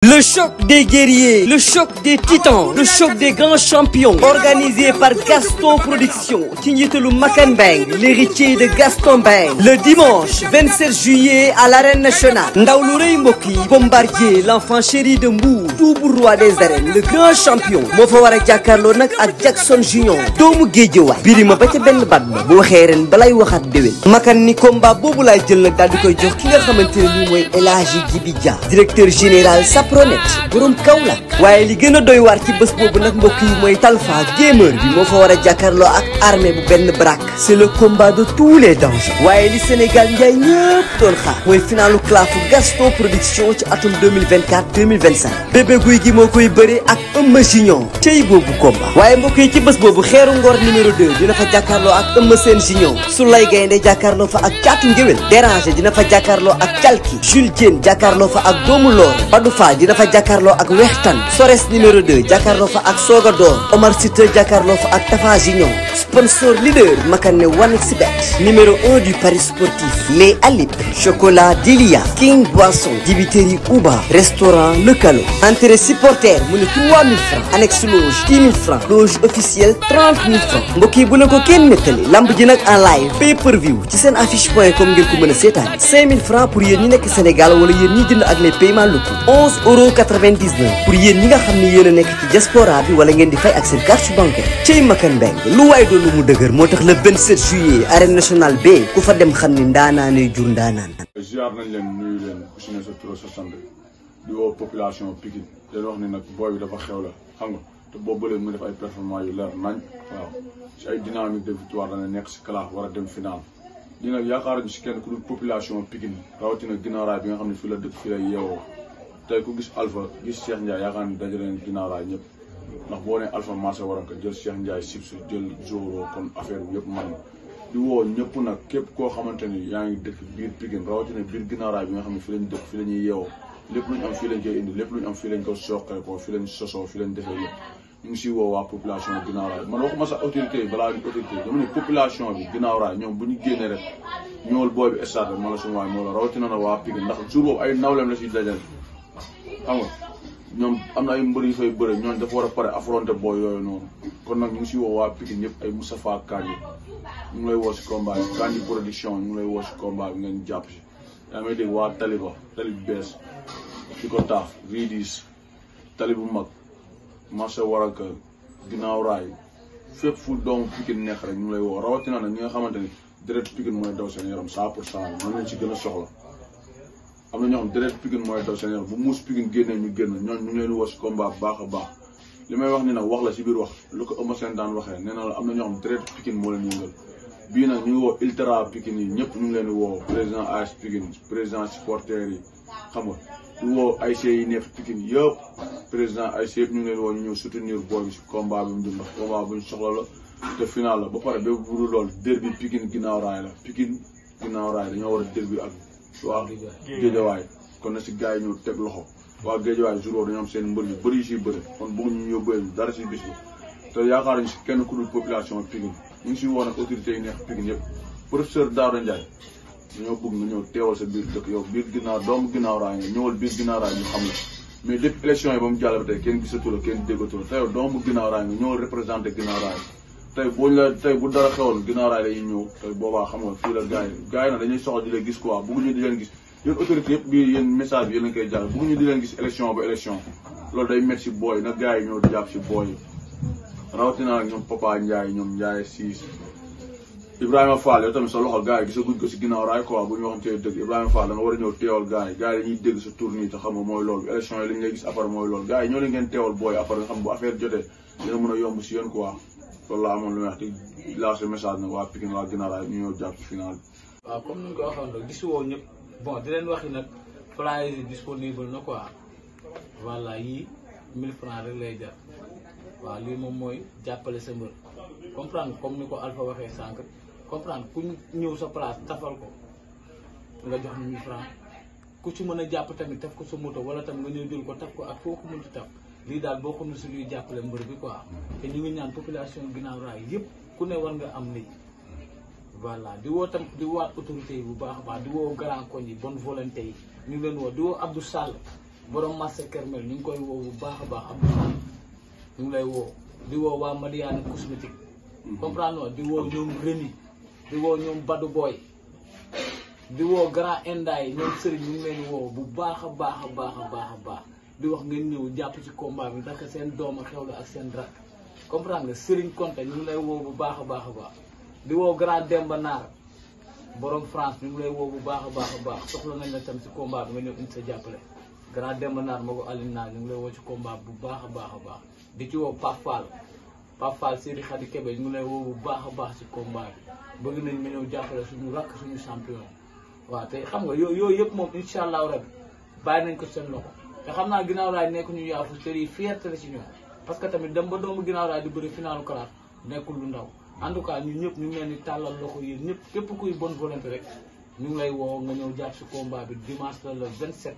Le choc des guerriers, le choc des titans, le choc des grands champions, organisé par Gaston Production, ci njiitalu Makan Mbengue, l'héritier de Gaston Mbengue. Le dimanche 27 juillet à l'arène nationale. Ndaw lu rëy mbokk yi, Bombardier, l'enfant chéri de Mbour, double roi des arènes, le grand champion. moo fa war a jàkkaarloo nag ak Jackson Junior, doomu Géejawaay. Birima ba ca benn baat ba bu waxee ren balay waxaat déwén. Makan ni combat boobu laay jël nag daal di koy jox ki nga xamante ne nii mooy El Hadji Djibi Dia, directeur général Pronet borom Kaolack. waaye li gën a doy waar ci bés boobu nag mbokk yi mooy Talfa gamer bi moo fa war a jàkkaarloo ak armée bu benn brak. c'est le combat de tous les dangers. waaye li Sénégal njaay ñëpp doon xaar mooy finalu clafu Gaston Production ci atum 2024-2025. bébé guy gi moo koy bëre ak Eumeu Junior cey boobu combat. waaye mbokk yi ci bés boobu xeeru ngor numéro 2 dina fa jàkkaarloo ak Eumeu Sène Junior. Soulay Gaynde jàkkaarloo fa ak Caatu Ngéwél. Déranger dina fa jàkkaarloo ak Calki. Jules Diène jàkkaarloo fa ak Doomu Loor. Badou Fa dafa jàkkaarloo ak Wextan. Sores numéro 2 jàkkaarloo fa ak Sogador. Omar Sita jàkkaarloo fa ak Tafa Junior. sponsor leader Makane 1xBet. numéro 1 du Paris sportif. Les Alip. Chocolat Delia. King Boisson. Dibiteri Uba. Restaurant Le Calo. Entrée supporter mu ne 3000 francs. annexe loge 10 000 francs. loge officielle 30 000 francs. mbokk yi bu ne ko kenn nettali. lamb ji nag en live. pay per view ci seen affiche.com ngeen ko mën a seetaan. 5000 francs pour yéen ñi nekk Sénégal wala yéen ñi jënd ak les paiements locaux. 11,99 € pour yéen ñi nga xam ne yéen a nekk ci diaspora bi wala ngeen di fay ak seen carte bancaire. cey Makan Mbengue lu waay doon lu mu dëgër moo tax le 27 juillet arène nationale B ku fa dem xam ni ndaanaanee jur ndaanaan. ziar nañ leen nuyu leen ku si ne sa tur sa sant di woo population Pikine leen wax ne nag booy bi dafa xew la xam nga te boobu ba léegi mu def ay performance yu leer nañ waaw si ay dynamique de victoire dana nekk si classe war a dem final. ñu nag yaakaaruñu si kenn ku dul population Pikine rawatina ginnaaw raay bi nga xam ne fii la dëkk fii lay yeewoo tey ku gis Alpha gis Cheikh Ndiaye yaakaar ni dajale leen ginnaaw raay ñëpp ndax boo nee Alpha marché waroon ko jël Cheikh Ndiaye Sibsu jël Zoro kon affaire bi yëpp man di woo ñëpp nag képp koo xamante ni yaa ngi dëkk biir Pikine rawatina biir ginnaaw raay bi nga xam ne fii lañ dëkk fii la ñuy yeewoo lépp lu ñu am fii lañ koy indi lépp lu ñu am fii lañ ko soqee ko fii lañ sosoo fii lañ defee yëpp ñu ngi siy woo waa population ginnaaw raay man waxuma sax autorité yi balaa ñu autorité yi dama ne population bi ginnaaw raay ñoom bu ñu génnee rek ñëwal booy bi stade moo la suma waay moo la rawatina na waa Pikine ndax jour boobu ay nawleem la siy dajal xam nga ñoom am na ay mbër yu fay bëre ñooñu dafa war a pare affronter booy yooyu noonu kon nag ñu ngi si woo waa Pikine yëpp ay Moustapha Kandji ñu ngi lay woo si combat bi Kandji production ñu ngi lay woo si combat bi ngeen jàpp si yaa may dégg waa Taliba tali bu bees di ko taax ridis tali bu mag marché waraka ginnaaw raay fépp fu doomu Pikine nekk rek ñu ngi lay woo rawatina nag ñi nga xamante ni deret Pikine mooy daw seen yaram 100% ñoo leen si gën a soxla am na ñoo xam deret Pikine mooy daw seen yaram bu muus Pikine génnee ñu génn ñooñu ñu ngi leen woo si combat bu baax a baax li may wax ni nag wax la si biir wax lu ko Eumeu Sène daan waxee nee na la am na ñoo xam deret Pikine moo leen yëngal bii nag ñu ngi woo ultra Pikine yi ñëpp ñu ngi leen di woo président AS Pikine président supporters yi xam nga di woo ASC yi nekk Pikine yëpp président ASC yëpp ñu ngi leen woo ñu ñëw soutenir booy bi si combat bi mu jëm ndax combat bu ñu soxla la te final la ba pare ba bu dul lool derby Pikine ginnaaw raay la Pikine ginnaaw raay dañoo war a derby ak waa Géejawaay kon na si gars yi ñëw teg loxo waa Géejawaay jour dañoo am seen mbër yu bëri yu siy bëri kon bëgg ñu yóbbee dara si bis bi te yaakaar nañu si kenn ku dul population Pikine ñu ngi si woon ak autorités yi nekk Pikine yëpp professeur Daouda Ndiaye dañoo bëgg nga ñëw teewal sa biir dëkk yow biir ginnaaw doomu ginnaaw raay nga ñëwal biir ginnaaw raay ñu xam la mais depuis élection yi ba mu jàll ba tey kenn gisatu la kenn déggatu la te yow doomu ginnaaw raay nga ñëwal représenté ginnaaw raay tey booñu la tey bu dara xewoon ginnaaw raay dañuy ñëw tey boobaa xam nga fii la gars yi nag dañuy soxla di leen gis quoi bëgguñu di leen gis yéen autorité yëpp bi yéen message bi yéen lañ koy jàll bëgguñu di leen gis élection ba élection loolu day métti si booy nag gars yi ñëw jàpp si booy rawatina nag ñoom Papa Ndiaye ñoom Ndiaye Siis Ibrahima Fall yow tamit sa loxo gars yi gisaguñ ko si ginnaaw raay quoi bu ñu waxantee dëgg Ibrahima Fall da nga war a ñëw teewal gars yi dañuy dégg sa tour nii te xam nga mooy loolu élection yi li ñu lay gis après mooy loolu gars yi ñoo leen ngeen teewal booy après nga xam bu affaire jotee dina mën a yomb si yéen quoi loolu laa amoon lu wax di lancer message nag waa Pikine waa ginnaaw raay ñu ñëw jàpp ci final bi. waaw comme ni nga ko waxoon rek gisu woo ñëpp bon di leen wax ni nag flyers yi disponible na quoi voilà yii 1000 francs rek lay jar waaw lii moom mooy jàppale sa mbër comprendre comme ni ko Alpha waxee sànq comprendre ku ñëw sa place tafal ko nga jox 1000 francs ku ci mën a jàpp tamit taf ko sa moto wala tam nga ñëw jël ko taf ko ak foo ko mënti taf lii daal boo ko nu si luy jàppale mbër bi quoi te ñu ngi ñaan population ginnaaw raay yëpp ku ne war nga am lii voilà di woo tam di woowaat autorité yi bu baax a baax di woo grand koñ yi bonne volonté yi ñu ngi leen woo di woo Abdou Sall borom marché Kermel ñu ngi koy woo bu baax a baax am ñu ngi lay woo di woo waa Madiana cosmétique comprendre di woo ñoom Rémi di woo ñoom Badou Boy di woo Grand Endaay ñoom Serigne ñu ngi leen woo bu baax a baax a baax a baax a baax di wax ngeen ñëw jàpp ci combat bi ndax seen doom a xew la ak seen rak comprendre nga Serigne Konté ñu ngi lay woo bu baax a baax a baax di woo Grand Demba Naar borom France ñu ngi lay woo bu baax a baax a baax soxla nañ la tam ci combat bi nga ñëw indi sa jàppale Grand Demba Naar moo ko Aline Naar ñu ngi lay woo ci combat bu baax a baax a baax di ci woo Pape Fall Sidi Khady Kébé ñu ngi lay woo bu baax a baax ci combat bi bëgg nañ nga ñëw jàppale suñu rakk suñu champion waaw te xam nga yooyu yëpp moom incha allahu rabi bàyyi nañ ko seen loxo te xam naa ginnaaw raay nekk ñu yaafu série fierté la ci ñoom parce que tamit dem ba doomu ginnaaw raay di bëri finalu karaat nekkul lu ndaw en tout cas ñun ñëpp ñu ngi leen di tàllal loxo yéen ñëpp képp kuy bonne volonté rek ñu ngi lay woo nga ñëw jàpp si combat bi dimanche la le 27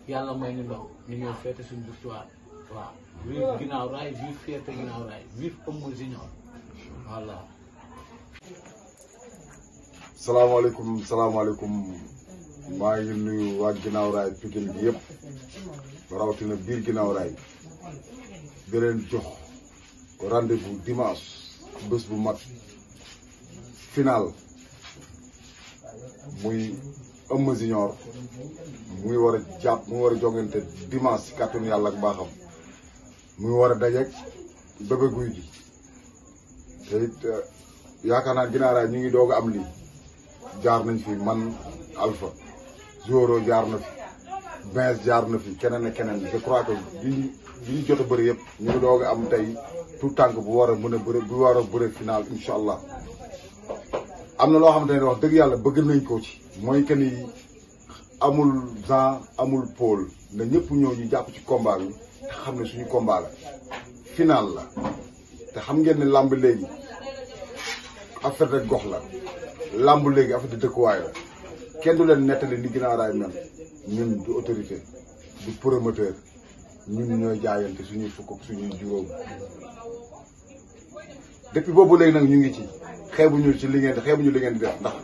yàlla may ñu ndaw ñu ñëw feete suñu victoire waaw vive ginnaaw raay vive fierté ginnaaw raay vive Eumeu Junior voilà. salaamaaleykum maa ngi nuyu waa ginnaaw raay Pikine bi yëpp rawatina biir ginnaaw raay di leen jox rendez-vous dimanche bés bu mag final muy Eumeu Junior muy war a jàpp muy war a jongante dimanche ci kàttanu yàlla ak mbaaxam muy war a dajeek Bébé Gouy Gui te it yaakaar naa ginnaaw raay ñu ngi doog a am lii jaar nañ fi man Alpha Zoro jaar na fi Benz jaar na fi keneen ak keneen je crois que bi ñu jot a bëri yëpp ñu ngi doog a am tey tout tànk bu war a mën a bëri bu war a bëri final incha allah am na loo xamante ne wax dëgg yàlla bëgg nañ ko ci mooy que ni amul Jean amul Paul na ñëpp ñëw ñu jàpp ci combat bi te xam ne suñu combat la final la te xam ngeen ne làmb léegi affaire de gox la làmb léegi affaire de dëkkuwaay la kenn du leen nettali ni ginnaaw raay mel ñun du autorité du promoteur ñun ñooy jaayante suñuy fukk ak suñuy juróom depuis boobu léegi nag ñu ngi ci xeebuñu ci li ngeen di def ndax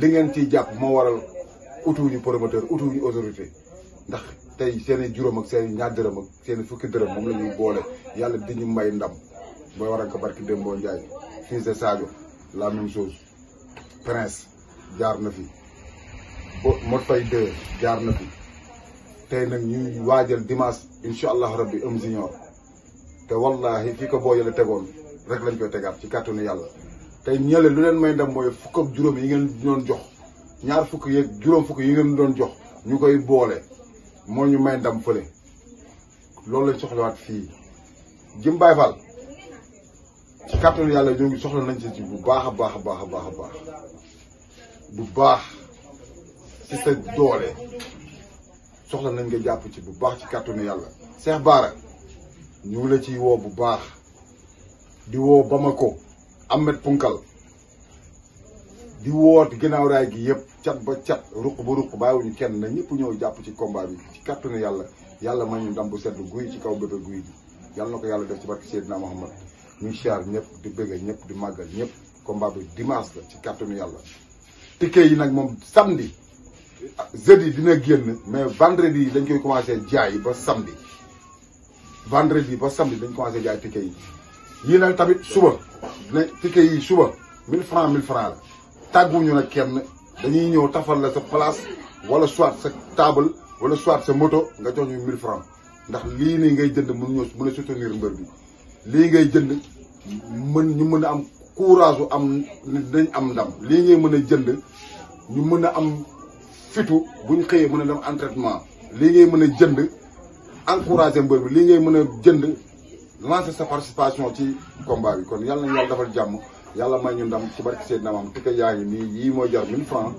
li ngeen ciy jàpp moo waral utuwuñu promoteur utuwuñu autorité ndax tey seen i juróom ak seen i ñaar dërëm ak seen i fukki dërëm moom la ñuy boole yàlla di ñu may ndam booy waral ko barki Dembo Ndiaye fils de Sadio la même chose Prince jaar na fi Mot Fay 2 jaar na fi tey nag ñuy waajal dimanche incha allah rabbi Eumeu Junior te wallahi fii ko booyale tegoon rek lañ koy tegaat ci kàttanu yàlla tey ñële lu leen may ndam mooy fukk ak juróom yi ngeen doon jox ñaar fukk yeeg juróom fukk yi ngeen doon jox ñu koy boole moo ñu may ndam fële loolu lañ soxlawaat fii Jim Baye Fall ci kàttanu yàlla ñoo ngi soxla nañ ci bu baax a baax a baax a baax a baax bu baax ci sa doole soxla nañ nga jàpp ci bu baax ci kàttanu yàlla Cheikh Bara ñu ngi la ciy woo bu baax di woo Bamako Ahmed Punkal di woot ginnaaw raay gi yëpp cat ba cat ruq ba ruq bàyyiwuñu kenn na ñëpp ñëw jàpp ci combat bi ci kàttanu yàlla may ñu ndam bu sedd guy ci kaw Bébé Gouy Gui yàlla na ko yàlla def ci barke Seydina Mohamed ñu siyaar ñëpp di bëgg ñëpp di màggal ñëpp combat bi dimanche la ci kàttanu yàlla ticket yi nag moom samedi jeudi dina génn mais vendredi yi dañ koy commencé jaay ba samedi dañ commencé jaay ticket yi yii nag tamit suba dina ticket yi suba 1000 francs la tàgguñu nag kenn dañuy ñëw tafal la sa place wala soit sa table wala soit sa moto nga jox ñu 1000 francs ndax lii nii ngay jënd mën a soutenir mbër bi lii ngay jënd ñu mën a am courage am dañ am ndam lii ngay mën a jënd ñu mën a am fitu buñ xëyee mën a dem entraînement lii ngay mën a jënd encourager mbër bi lii ngay mën a jënd lancer sa participation ci combat bi kon yàlla nañu yàlla defal jàmm yàlla may ñu ndam ci barke Seydina Maam ticket yaa ngi nii yii mooy jar 1000 francs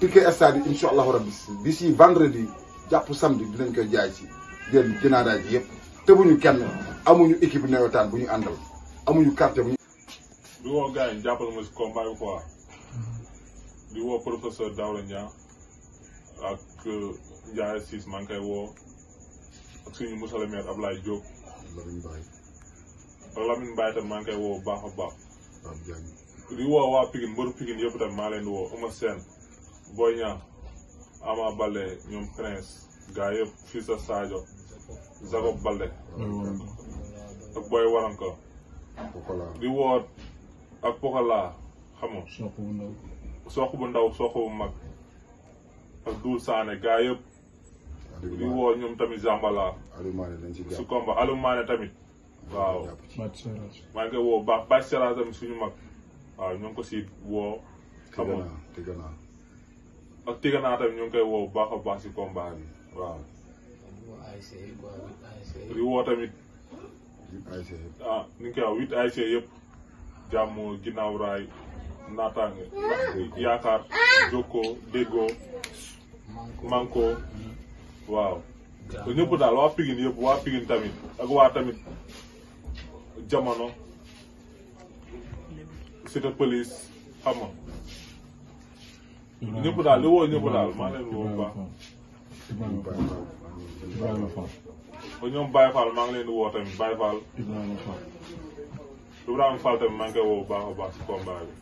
ticket stade yi incha allahu rabbi d'ici vendredi jàpp samedi dinañ koy jaay ci génn ginaadaay ji yëpp tëbuñu kenn amuñu équipe nawetaan bu ñu àndal amuñu quartier bu ñu. di woo gars yi jàppal ma si combat bi quoi di woo professeur Daouda Niang ak Ndiaye Ciss maa ngi koy woo ak suñu monsieur le maire Ablaye Diop ak Lamine Mbaye tam maa ngi koy woo bu baax a baax. di woo waa Pikine mbëru Pikine yëpp tam maa leen di woo Eumeu Sène Boy Niang Ama Baldé ñoom Prince gaa yëpp fii sa Sadio Zagob Balde ak Boy Waranka di woo ak Pokola xam nga soq bu ndaw soq bu mag ak Doul Sané gaa yëpp di woo ñoom tamit Zambala su combat Aliou Mané tamit waaw maa ngi koy woo baax Bac Sera tamit suñu mag waaw ñu ngi ko si woo xam nga ak Tigana tamit ñu ngi koy woo baax a baax si combat bi waaw di woo tamit ni nga koy wax 8 ASC yëpp jàmm ginnaaw raay naataange yaakaar jokkoo déggoo manko waaw te ñëpp daal waa Pikine yëpp waa Pikine tamit ak waa tamit jamono cité police xam nga ñëpp daal li woo ñëpp daal maa leen woo bu baax ba ñoom Baye Fall maa ngi leen di woo tamit Baye Fall Ibrahima Fall tamit maa ngi koy woo bu baax a baax si combat bi.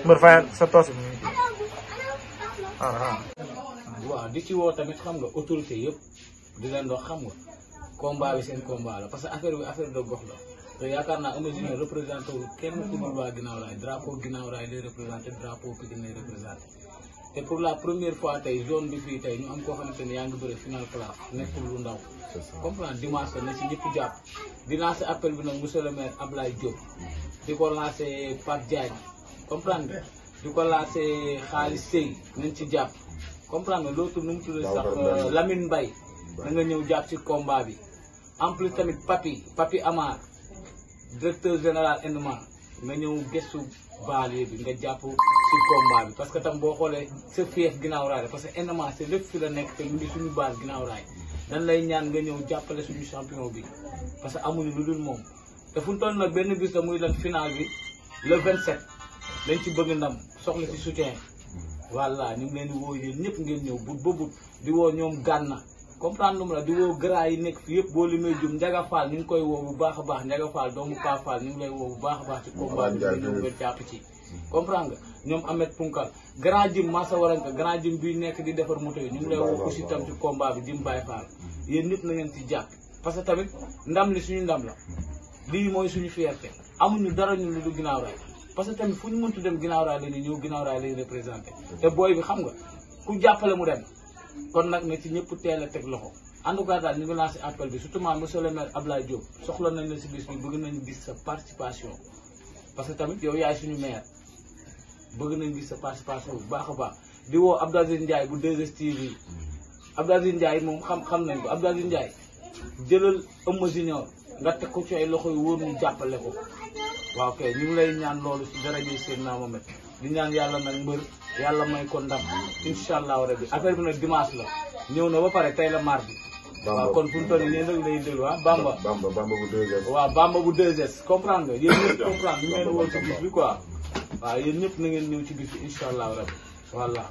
mbër Faye sa tos. waaw di ci woo tamit xam nga autorité yëpp di leen dox xam nga combat bi seen combat la parce que affaire bi affaire de gox la te yaakaar naa imaginer représenté wu kenn ku dul waa ginnaaw raay drapeau ginnaaw raay lay représenté drapeau Pikine lay représenté te pour la première fois tey zone bi fii tey ñu am koo xamante ne yaa ngi bëre final place nekkul lu ndaw comprendre dimanche la na si ñëpp jàpp di lancer appel bi nag monsieur le maire Ablaye Diop di ko lancer Pape Diagne comprendre di ko lancer Xaalis Sey nañ ci jàpp comprendre nga loolu nu mu tudd sax Lamine Mbaye na nga ñëw jàpp ci combat bi en plus tamit Papi Amar directeur général Endema nga ñëw gëstu banlieue bi nga jàpp ci combat bi parce que tam boo xoolee sa fief ginnaaw raay parce que Endema c'est lépp fi la nekk te ñu ngi suñu base ginnaaw raay dañ lay ñaan nga ñëw jàppale suñu champion bi parce que amuñu lu dul moom te fu mu toll nag benn bis la muy lan final bi le 27 lañ ci bëgg ndam soxla ci soutien voilà ñu ngi leen di woo yéen ñëpp ngeen ñëw but ba but di woo ñoom gànna comprendre lu mu la di woo gras yi nekk fi yëpp boo limee jum Ndiaga Fall ñu ngi koy woo bu baax a baax Ndiaga Fall doomu Pa Fall ñu ngi lay woo bu baax a baax ci combat bi nga ñëw nga jàpp ci comprendre nga ñoom Ahmed Punkal grand jim Massa Waranka grand jim bi nekk di defar moto yi ñu ngi lay woo aussi tam ci combat bi jim Baye Fall yéen ñëpp na ngeen ci jàpp parce que tamit ndam li suñu ndam la lii mooy suñu fierté amuñu dara ñu lu du ginnaaw raay parce que tamit fu ñu mëntu dem ginnaaw raay la ñu ñëw ginnaaw raay lay représenté te booy bi xam nga ku jàppale mu dem kon nag na ci ñëpp teel a teg loxo en tout cas daal ñu ngi lancé appel bi surtout monsieur le maire Ablaye Diop soxla nañ la si bis bi bëgg nañu gis sa participation parce que tamit yow yaay suñu maire bëgg nañ gis sa participation bu baax a baax di woo Abdou Aziz Ndiaye bu 2STV Abdou Aziz Ndiaye moom xam nañ ko Abdou Aziz Ndiaye jëlal Eumeu Junior nga teg ko ci ay loxo yu wóor ñu jàppale ko waaw kay ñu ngi lay ñaan loolu si daraja Seydina Mohamed di ñaan yàlla nag mbër yàlla may ko ndam incha allahu rabbi affaire bi nag dimanche la ñëw na ba pare tey la mardi. waaw kon fu mu toll nii rek lay déglu ah Bamba bu 2S. waaw Bamba bu 2S comprendre nga yéen ñëpp comprendre ñu ngeen woon ci bis bi quoi waaw yéen ñëpp na ngeen ñëw ci bis bi incha allahu rabbi voilà.